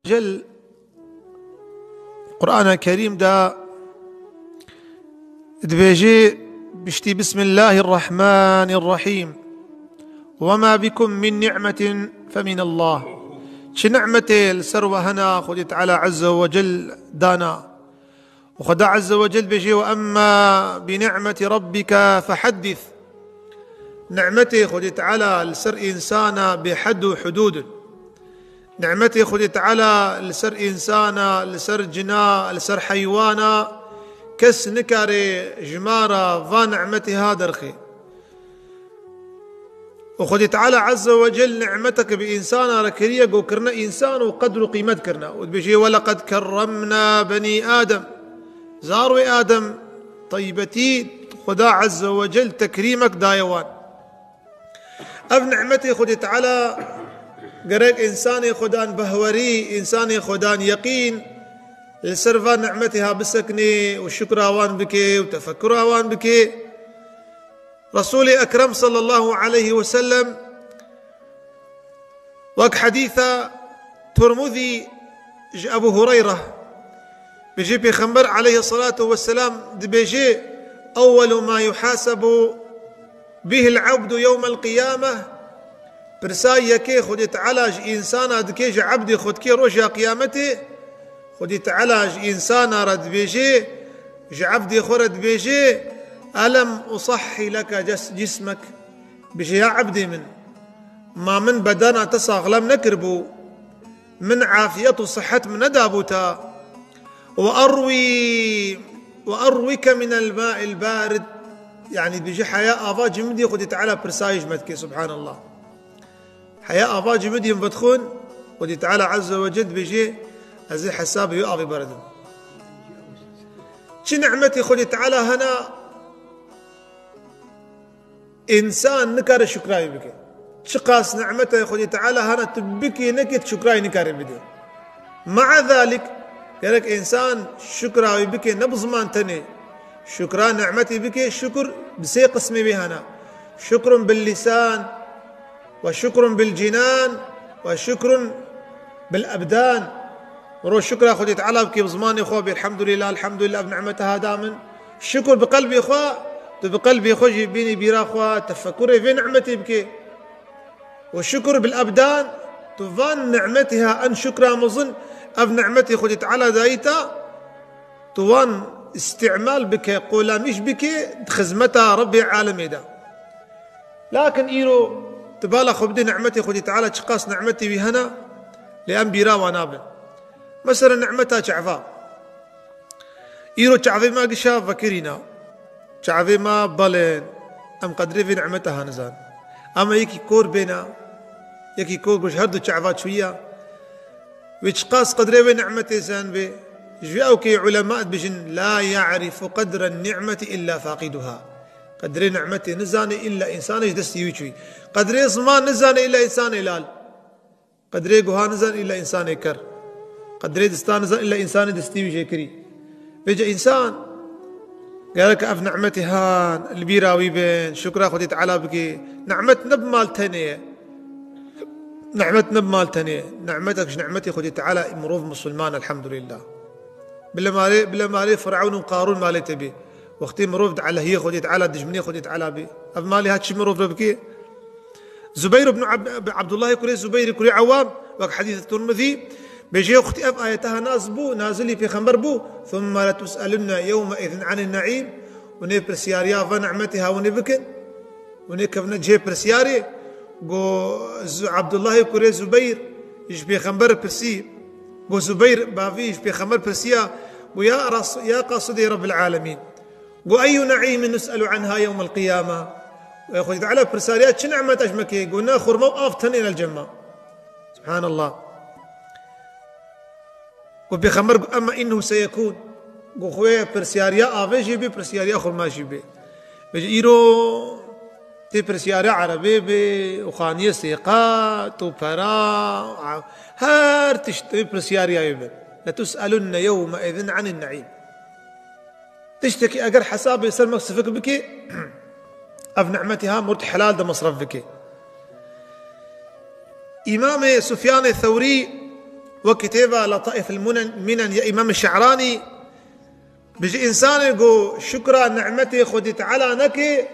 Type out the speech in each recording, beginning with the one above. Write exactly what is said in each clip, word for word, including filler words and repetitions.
Cel Qur'ana Kerîm de dibêjê, piştî Bismillahirrahmanirrahîm, "Ve ma bikum min ni'metin fe minallah." Çi ni'metê li ser we hena, Xwedê Teala Azze ve Cel dana. Û Xweda Azze ve Cel dibêjê, "Ve emma bi ni'meti rabbike fehaddis." Ni'metê Xwedê Teala li ser însana bêhed û hudûd in. Ni'metê Xwedê Teala li ser însana, li ser cina, li ser heywana, kes nikare jimara va ni'metê ha derxê. Û Xwedê Teala Azze ve Cel ni'metek bi însana re kiriye, ku kirine însan û qedr û qîmet kirine. Û dibêje, "Ve leqed kerremna benî Adem." Zarwê Adem, teybetî, Xweda Azze ve Cel tekrîmek daye wan. Ev ni'metê Xwedê Teala gerek însanê Xwedan behwerî, însanê Xwedan yeqîn, li ser van ni'metê ha biseknê û şukra wan bike û tefekkura wan bike. Resûlê Ekrem sallallahu aleyhi ve sellem, wek hedîsa Tirmizî ji Ebu Hureyre, bijî Pêxember aleyhissalatu vesselam dibêje, "Ewwelu ma yuhasebu bihil abdu yewmel qiyameh." Pirsa yekê Xwedê Teala ji însana dike, ji ebdê xwe dike roja qiyametê, Xwedê Teala ji însana re dibêje, ji ebdê xwe re dibêje, "Elem usahhi leke ces-, cismek?" Bêje, "Ya ebdê min, ma min bedena te saxlem nekiribû? Min afiyet û sihet min nedabû te? Ve arwi, ve arwike minel ma'il barid." Yani dibêje, "Heya ava cimidî Xwedê Teala pirsayê ji me dike, subhanallah." Heya ava cimidî min vedixwin, Xwedê Teala Azze ve Cel dibêje, "Ez ê hesabê wê avê beridim." Çi ni'metê Xwedê Teala hene, însan nikare şukra wî bike. Çiqas ni'metê Xwedê Teala hene, tu bikê nekê, tu şukra wî nikare bidê. Mea zalik, gerek însan şukra wî bike, ne bi ziman tenê. Şukra ni'metî bike, şukur bi sê qismê wê hene. Şukrun bil lisan, ve şukrun bil cinan, ve şukrun bil ebdan. Miro şukra Xwedê Teala bike bi zimanê xwe, bê elhamdulillah, elhamdulillah, ev nimete ha da min. Şukur bi qelbê xwe, tu bi qelbê xwe jî bînî bîra xwe, tefekurê vê nimetê bike. Û şukur bil ebdan, tu van nimetê ha en şukra mezin, ev nimetê Xwedê Teala dayî te, tu wan îstîmal bike, qolamîş bike, di xizmeta Rebbê alemê de. Lakin îro tu bala xwe bidê nimetê Xwedê Teala, çiqas nimetê wî hene, lê em bîra wan nabin. Mesela nimeta çava. Îro çavê me gişa vekirîna. Çavê me belên. Em qedrê vê nimeta ha nizan. Ama yekî kor bêna, yekî kor ku ji her du çava çûya, wê çiqas qedrê vê nimetê zan bê. Ji vê ewkê ulema dibêjin, "La ya'rifu qedren ni'meti illa faqiduha." Qedrê nimetê nizanê illa însanê ji destî wî çûyî. Qedrê ziman nizanê illa însanê lal. Qedrê guha nizan illa însanê ker. Qedrê distan nizan illa însanê distî wî jêkirî. Vêca însan gerek ev nimetê han li bîra wî bin, şukra Xwedê Teala bike. Nimet ne bi mal tenê ye. Nimet ne bi mal tenê ye. Nimetek ji nimetê Xwedê Teala, mirov misilman, elhamdulillah. Bila malê, bila malê Firavun û Qarûn malê te bê. Wextê mirov di elehiyê Xwedê Teala, dijminê Xwedê Teala bê. Ev malê ha çi mirov re bike? Zubeyr ibn Ab-, Abdullahê kurê Zubeyr kurê Ewam, wek hedîs Tirmizî, bêjê, wextî ev ayete ha nas bû, nazilî pêxember bû, "Thumme letus'elunne yewme izin anin ne'îm", hûn ê pirsyariya va nimetê ha hûn ê bikin, hûn ê kevine cihê pirsyarê, go Zu-, Abdullahê kurê Zubeyr ji pêxember pirsî, go Zubeyr bavî ji pêxember pirsiya, go ya Ras-, ya Qasidê Rebbil Alemîn. Go, "Eyyu ne'îmin nus'elu anha yewmel qiyame?" Ey Xwedê Teala, pirsariya çi nimeta ji me kê? Go, "Ne, xurma û av tenê ne li cem me." Subhanallah. Go, Pêxember go, "Emme innehu seyekûn." Go, "Xwê pirsiyariya avê jî bê, pirsiyariya xurma jî bê." Vêca îro tê pirsiyariya erebê bê, û xaniyê sêqat, û pera, her tişt tê pirsiyariya wê bê. "Letus'elunne yewme izin anin ne'îm." Tiştekî eger hesabê ser me sifik bike, ev nimetî ha murt helal de mesref bike. Îmamê Sufyanê Thewrî Wek kitêba Letaif el-Munen, Minen ya Îmam Şe'ranî, bijî însanê ku şukra ni'metê Xwedî Teala neke,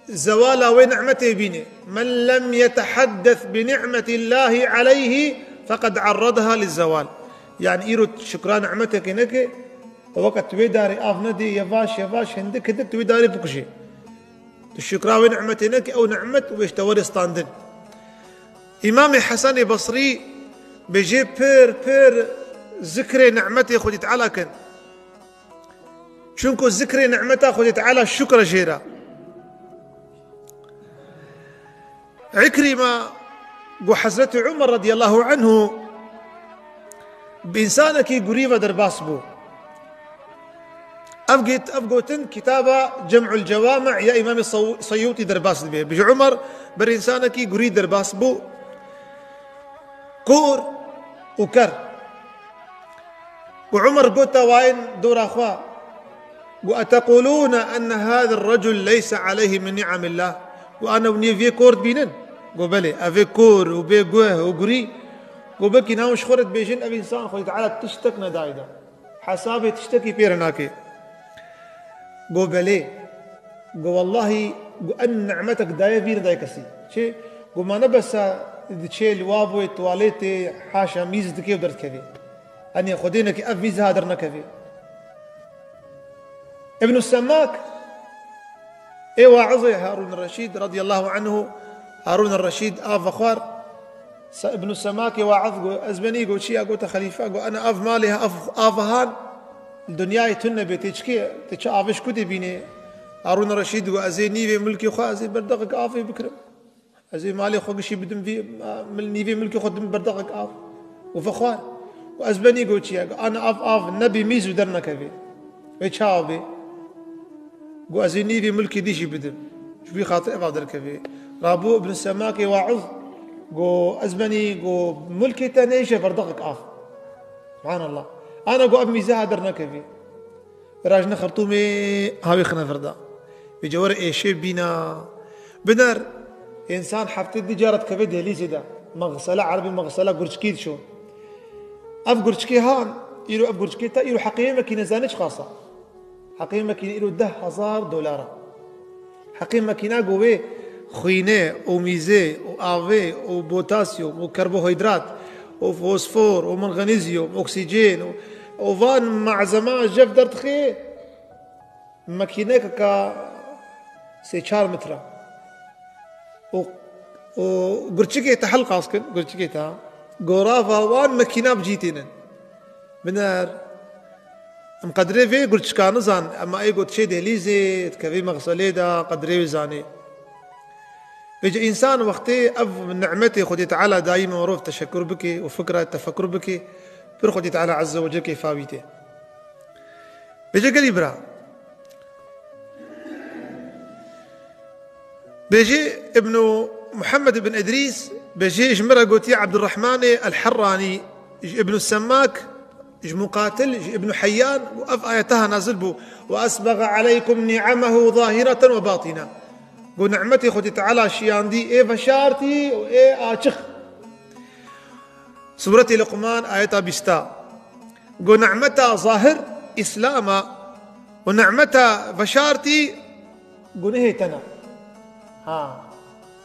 zewala wê ni'metê bîne. "Men lem yetehaddes bi ni'metillahi aleyhi feqed arradaha lizzewal." Yani îro şukra ni'metekê neke, weke tu wê darê av nedê, yevaş yevaş, hindik hindik tu wê darê bikujê. Tu şukra wê ni'metê neke, ew ni'met wê ji te were standin. Îmamê Hesenê Basrî bêjê, pir pir zikrê ni'metê Xwedî Teala kin. Çunku zikrê ni'meta Xwedî Teala şukr e jê re. Îkrîma got, Hezretî Umer radiyallahu anhu bi însanekî gurî ve derbas bû. Ev get-, ev gotin kitaba Cem'ul Cewami ya Îmamê Sew-, Seyyûtî derbas dibe. Bijî Umer ber însanekî gurî derbas bû. Kor û ker. Û Umer gote wayên dora xwe. Got, "Etequlûne enne hâzir recul leyse aleyhi min ni'amillah." Got, "Ana ew nîv vê kor dibînin?" Got, "Belê, ev ê kor û bê guh û gurî." Got, "Belkî navin ji xwe re dibêjin, ev însan Xwedê Teala tiştek nedayê de. Hesabê tiştekî pê re nake." Got, "Belê." Got, "Wellahî," got, "en ni'metek daye vî nedayê kesî." Çi? Got, "Ma ne bes e diçê li lavaboyê, tuwaletê, haşa mîz dike û derdikeve. Enê Xwedê neke ev mîz ha dernekeve." Ibn Semak, ê waizê Harun Reşîd radiyallahu anhu, Harun Reşîd av vexwar, Se-, Ibn Semakê waiz got, ez benî got, çi ya? Gote, Xelîfe, got, ena av malê, av, av han, li dinyayê tune bê, tê çikê, tê çi avê ji ku dê bînê? Harun Reşîd got, ez ê nîvê milkê xwe, ez ê berdexek avê bikirim. Ez ê malê xwe gişî bidim vî, mil-, nîvê milkê xwe dim berdexek av. Û vexwar. Û ez benî got çi ye? Ana av, av nebî mîz û dernekevê. Wê çawa bê? Got, ez ê nîvê milkê dî jî bidim. Ji wî xatir ev av derkevê. Rabû Ibn Semakê waiz. Got, ez benî, got, milkê te nêje berdexek av. Subhanallah. Ana got, ev mîze ha dernekevê. Rajne Xertûmê hawî xine vir da. Vê cewere êşê bîna. Biner, însan heftê di cara dikeve dehlîzê de. Mexsele, erebî mexsele gurçikî diçû. Ev gurçikê han, îro ev gurçikê te, îro heqê wê mekîne zanî çiqas e? Heqê wê mekîne îro deh hezar dolar e. Heqê mekîna ku wê xwînê û mîzê û avê û potasyum û karbohîdrat û fosfor û manganîzyum, oksîjen û, û van malzema jev derdixê, mekîneke ka sê çar metre. Û, û gurçikê te helqas kin, gurçikê te gorava wan mekîna bi cî tênin. Biner, em qedrê vê gurçika nizan, ema ê got çê dehlîzê, dikevê mexselê de, qedrê wê zanê. Vêce însan wextê ev nimetê Xwedê Teala dayî me mirov teşekur bike û fikra tefekur bike, pir Xwedê Teala Azze ve Celle kêfa wî tê. Vêce gelî bira. Bêjê Ibnu Muhammed ibn Idrîs, bêjê ji min re gotiye Ebdurrahmanê El-Herranî, ji Ibnu Semmak, ji Muqatil, ji Ibnu Heyyan, û ev ayet ha nazil bû, "Ve esbega aleykum ni'amehu zahireten ve batina." Got, nimetê Xwedê Teala şiyandî ê veşartî û ê açiq. Sûretê Luqman, ayeta bîsta. Got, nimeta zahir Îslam e û nimeta veşartî gunehê te ne. Ha.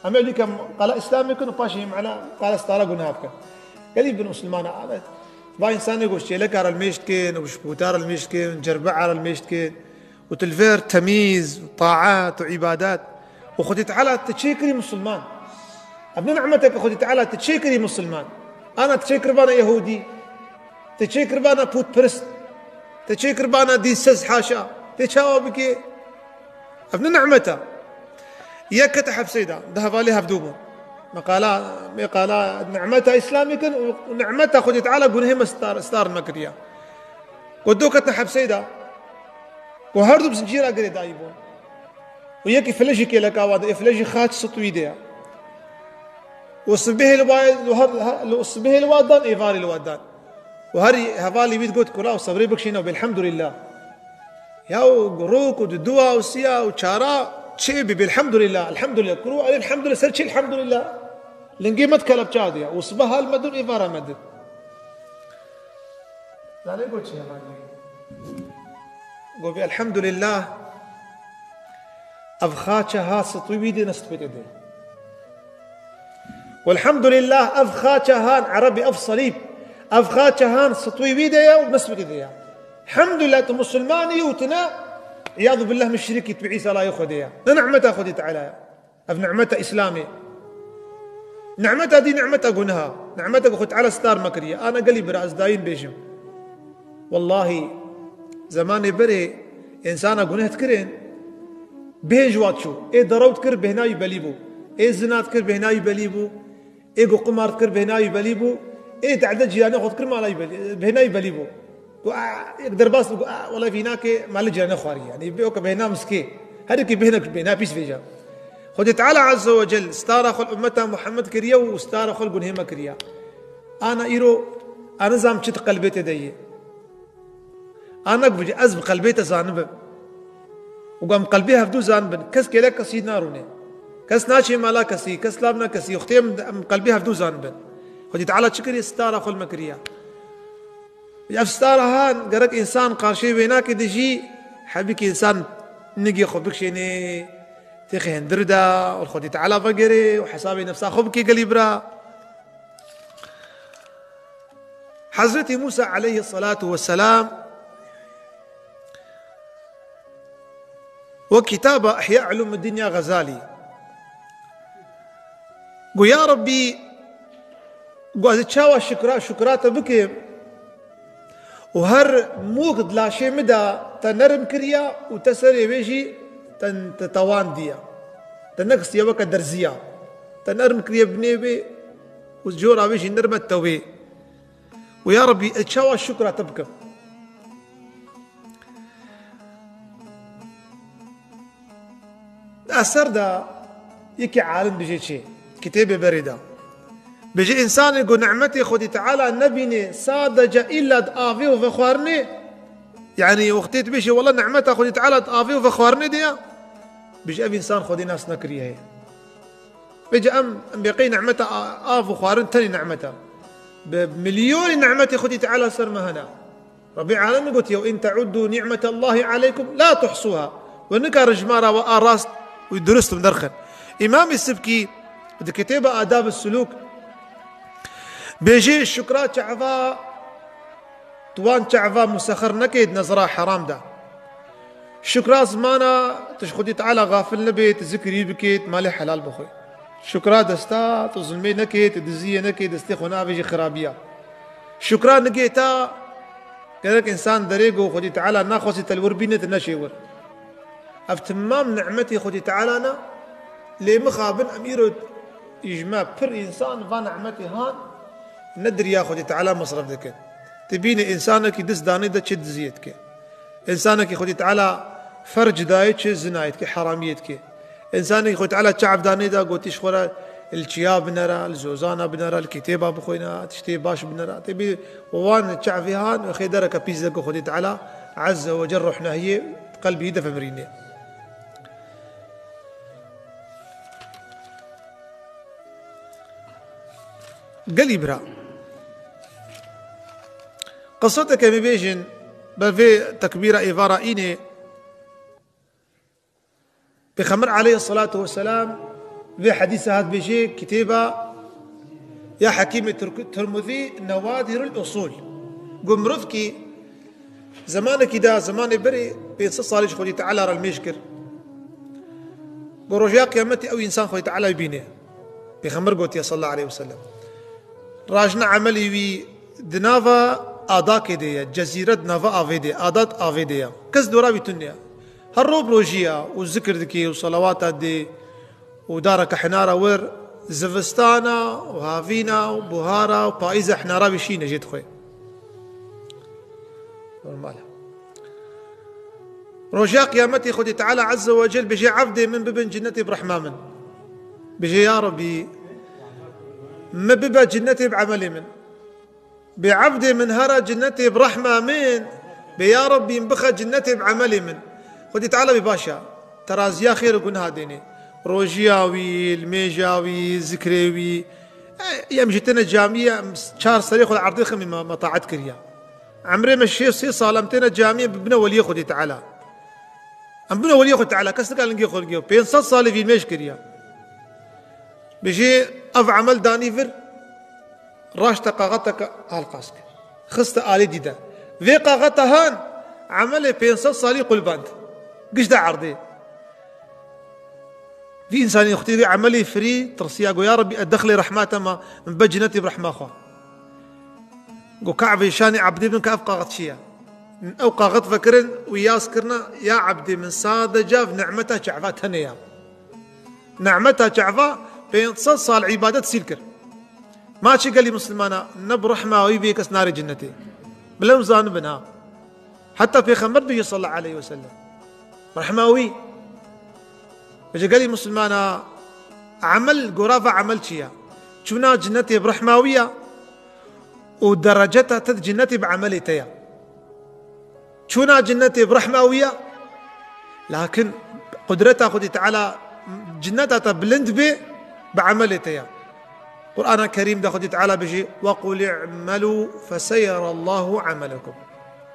Em ê dîkem qala Îslamê kin û paşê em ala qala stara guneha bikin. Gelî bin Musulmana alet. Va însanê ku ji çêleka re li mêj dikin û ji pûta re li mêj dikin, cerbe'a re li mêj dikin. Û tu li vir temîz, taat û îbadet. Û Xwedê Teala te çêkirî musulman. Ev ne nimeteke Xwedê Teala te çêkirî musulman. Ana te çêkiribana yehûdî. Te çêkiribana pûtperist. Te çêkiribana dînsez, haşa. Tê çawa bikê? Ev ne nimeta. Yek kete hepsê de, di hevalê hevdû bûn. Me qala, me qala nimeta Îslamê kin û nimeta Xwedê Teala gunehê me star, star me kiriye. Ku du ketin hepsê de. Ku her du bi zincîra girêdayî bûn. Û yekî filejî kêleka wan de, ê filejî xaç sit wî de ye. Û sibihê li wa, li her, her, li sibihê li wa dan, êvarê li wa dan. Û her hevalî wî digot, "Kura û sebrê bikişîne û belhemdulillah." Ya û rok û di dua û siya û çara çê bî, belhemdulillah, elhemdulillah. Kuro, elhemdulillah, ser çi elhemdulillah? Lingê me di kelepça de ya. Û sibeh hal me din, êvara me din. Zanî got çi hevalî? Got, "Elhamdulillah, ev xaça ha stûyî wî dê, ne stûyê te dê. Welhamdulillah, ev xaça han, erebî ev salîb, ev xaça han stûyî wî dê ye û ne stûyê te dê ye. Elhamdulillah, tu musulmanî û tu ne, îyadu billah, muşrikî, tu Îsa layê Xwedê ye. Ne nimeta Xwedê Teala ye." Ev nimeta Îslamê. Nimeta dî nimeta guneha. Nimeta ku Xwedê Teala star me kiriye. Ana gelî bira, ez dayîn bêjim. Wellahî, zemanê berê însana guneh dikirin, bêhn ji wa çû. Ê derew dikir, bêhna wî belî bû. Ê zina dikir, bêhna wî belî bû. Ê ku qumar dikir, bêhna wî belî bû. Ê tehdê cîranê xwe dikir, mala wî belî, bêhna wî belî bû. Got, "A, yek derbas bû, got, a, wela vî nake, malê cîranê xwarî." Yanî bê weke bêhna miskê. Her yekê bêhna, bêhna pîs vêca. Xwedê Teala Azze ve Cel stara xwe li ummeta Muhammed kiriye û stara xwe li gunhê me kiriye. Ana îro, a nizam çi di qelbê te de ye. Ana ku ez bi qelbê te zanibim. Û ku em qelbê hevdû zanibin, kes kêlek kesî narûne. Kes naçê mala kesî, kes lav na kesî. Wextê em, em qelbê hevdû zanibin. Xwedê Teala çi kiriye? Stara xwe li me kiriye. Ev stara han gerek însan qarşê wê nake de jî hebî ki însan nigê xwe bikişênê têxê hindir de û li Xwedê Teala vegerê û hesabê nefsa xwe bikê gelî bira. Hezretî Mûsa aleyhisselatu vesselam wek kitaba Ihya Ulûmiddin ya Xezalî got, "Ya Rebbî, got, ez çawa şukra, şukra te bikim û her mûk di laşê min de te nerm kiriya û te serê wê jî te, te tewandiya. Te nexistiye weke derziya. Te nerm kiriye binê wê û cora wê jî nerm e tewê. Û ya Rebbî, ez çawa şukra te bikim?" Di eser de yekî alim bêje çi? Kitêbê berê de. Bêje, însanê ku nimetê Xwedî Teala nebîne, sadece îlla di avê û vexwarinê, yanî wextê tu bêjî, "Wela nimeta Xwedî Teala di avê û vexwarinê de ye." Bêje, ev însan Xwedî nas nekiriye heye. Bêje, em, em bêqey nimeta a-, av û xwarin tenê nimet e. Bi milyonî nimetê Xwedî Teala ser me hene. Rebbî Alemî gotiye, "Ve in teuddu ni'metallahi aleykum la tuhsuha." We nikarin ji me re we a rast û durust bi derxin. Îmamê Sibkî di kitêba Adab-ı Sulûk bêjê, şukra çava, tu wan çava musexer nekê di nezra heram de. Şukra zimana, tu ji Xwedî Teala xafil nebê, tu zikrî bikê, tu malê helal bixwe. Şukra desta, tu zulmê nekê, tu diziyê nekê, destê xwe neavêjî xirabiya. Şukra nigê ta, gerek însan derê ku Xwedî Teala naxwazî te li wir bîne, tu neşê wir. Ev timam nimetê Xwedî Teala ne, lê mixabin em îro ji me pir însan va nimetê han ne di riya Xwedî Teala mesref dikin. Tu bîne însanekî dist danê de çi diziyê dike. Însanekî Xwedî Teala ferc dayê çi zinayê dike, heramiyê dike. Însanekî Xwedî Teala çav danê de gotî ji xwe re li çiya binere, li zozana binere, li kitêba bixwîne, tiştê baş binere. Tê bî wan çavê han xê dereke pîs de ku Xwedî Teala Azze ve Cel ruhnahiyê qelbî de vemirîne. Gelî bira. Qisoteke me bêjin, be vê tekbîra êvara înê, Pêxember aleyhisselatu vesselam vê hedîse hat bêjê kitêba ya Hekîmê Tirk-, Tirmidî Newadirul Usul. Got mirovkî zemanekî da, zemanê berê pênc sed salî ji Xwedî Teala re limêj kir. Got roja qiyametê ew însan Xwedî Teala bîne. Pêxember gotiye sallallahu aleyhi ve sellem. Rajna emelî wî di nava adakê de ye, cezîre di nava avê de, adat avê de ye. Kes dora wî tune ye. Her roj rojiya û zikir dike û salawata dê û dareke hinara wir, zivistana û havîna û buhara û payîza hinara wî şîne jê dixwe. Normal e. Roja qiyametê Xwedê Teala Azze ve Cel bêje, "Evdê min bibin cinnetê bi rehma min." Bêje, "Ya Rebbî, min bibe cinnetê bi emelê min." Bê evdê min here cinnetê bi rehma min, bê ya Rebbî min bixe cinnetê bi emelê min. Xwedî Teala bê baş e. Teraziya xêr û guneha dênê. Rojiya wî, limêja wî, zikrê wî. E, em jî tine camiyê, em çar serê xwe li erdê ximî me, me taet kiriye. Emrê me şêst sê sal em têne camiyê bibine weliyê Xwedê Teala. Em bibine weliyê Xwedê Teala, kes nikare lingê xwe ligê. Pênc sed salî vî mêj kiriye. Bijê ev emel danî vir, raşte qaxeteke halqas kir. Xiste alî dîde. Vê qaxeta han emelê pênc sed salî qulband. Giş de erdê. Vî însanî xwitî vî emelî firî tirsiya, got, "Ya Rebbî, ez dexlê rehma te ma, min be cinetê bi rehma xwe." Got, "Kaevê şanê ebdê bin ke ev qaxet çi ye?" Ew qaxet vekirin û yaz kirine, "Ya ebdê min, sade cav nimeta çava tenê ya." Nimeta çava pênc sed sal îbadet sîl kir. Ma çi gelî Mislimana, ne bi rehma wî bê kes nare cinetê. Bila em zanibin ha. Heta Pêxember bêje sallallahu aleyhi ve sellem. Rehma wî. Bêje gelî Mislimana, emel, gorava emel çi ya? Çûna cinetê bi rehma wî ya û dereceta te di cinetê bi emelê te ya. Çûna cinetê bi rehma wî ya, lakin qudreta Xwedê Teala cineta te bilind bê bi emelê te ya. Qur'ana Kerîm de Xwedê Teala bijî, "Ve qul i'melû feseyerallahu amelekum."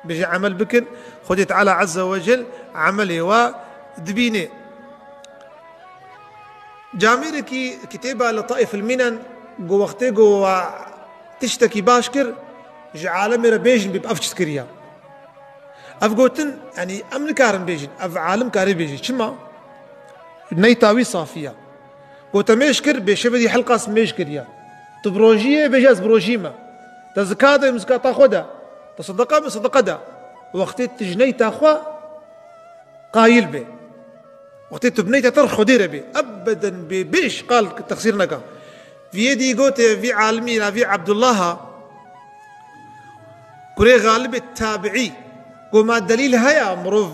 Bijî, "Emel bikin, Xwedê Teala Azze ve Cel emelê we dibînê." Camêrekî kitêba Letaifil Minen got, wextê got we tiştekî baş kir, ji alemê re bêjin bê ev çi kiriya. Ev gotin, yanî em nikarin bêjin, ev alim karê bêjî. Çima? Neyta wî safî ya. Got, te mêj kir, bê şevê dî helqas mêj kiriya. Tu bi rojî yê, bêje ez bi rojî me. Te zika de, min zikata xwe de. Te sedeqa, min sedeqa de. Wextê tu ji neyta xwe qayil bê. Wextê tu bi neyta te Xwedê re bê. Ebeden bê, bê îşqal texsîr neka. Viyê dî gote, vî alimî na, vî Ebdullaha, kurê Xalibê tabiî, got, ma delîl heye mirov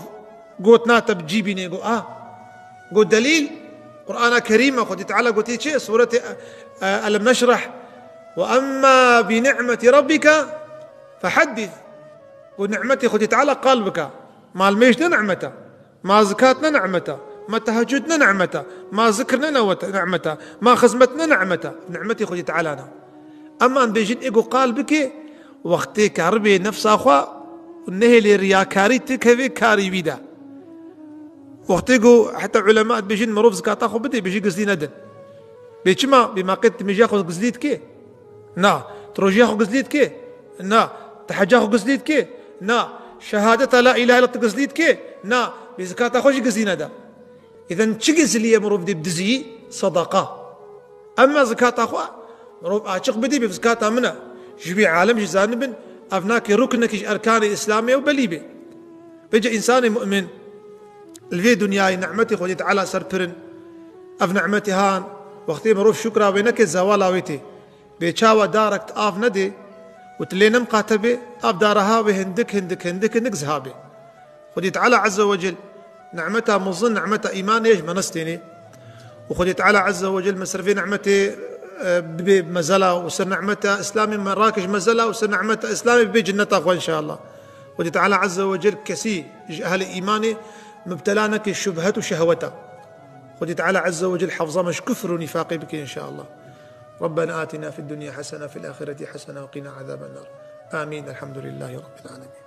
gotina te bi cî bînê? Got, a. Got, delîl, Qur'ana Kerîm e, Xwedê Teala gotî çi? Sûretê, e, Elem Neşreh. "Ve emma bi ni'meti rabbike fehaddis." Got, ni'metê Xwedê Teala qal bike. Ma mêj ne ni'met e. Ma zikat ne ni'met e, ma tehecud ne ni'met e, ma zikr ne newet ni'met e, ma xizmet ne ni'met e. Ni'metê Xwedê Teala ne. Ema em bêjin ê ku qal bike, wextê karibê nefsa xwe û nehêlê riyakarî tikevê karî wî de. Wextê ku heta ulema dibêjin mirov zikata xwe bidê, bêjî gizlî nedin. Bê çima? Bê ma qet tu mêjiya xwe gizlî dikê? Na. Tu rojiya xwe gizlî dikê? Na. Tu heca xwe gizlî dikê? Na. Şehadeta la ilahe illallah tu gizlî dikê? Na. Bê zikata xwe jî gizlî neda. Îden çi gizlî ye mirov dê bidizî? Sedeqa. Ema zikata xwe mirov açiq bidî, bê zikata min e. Ji wî alem jî zanibin, ev nake ruknekî ji erkanê Îslamê û belî bê. Vêca însanê mu'min li vê dinyayê ni'metê Xwedê Teala ser pir in. Ev ni'metê han, wextê mirov şukra wê neke, zewala wê tê. Bê çawa darek tu av nedê û tu lê nemqate bê, ev dara ha wê hindik, hindik, hindik, hindik ziha bê. Xwedê Teala Azze ve Cel ni'meta mezin, ni'meta îmanê ji me nestênê. Û Xwedê Teala Azze ve Cel me ser vê ni'metê, e, bibê mezela û ser ni'meta Îslamê me rakij mezela û ser ni'meta Îslamê bibê cinneta xwe inşallah. Xwedê Teala Azze ve Cel kesî ji ehlê îmanê mubtela neke şubhet û şehweta. Xwedê Teala Azze ve Cel hefza me ji kufr û nîfaqê bike inşallah. ربنا آتنا في الدنيا حسنة وفي الآخرة حسنة وقنا عذاب النار. آمين. الحمد لله رب العالمين.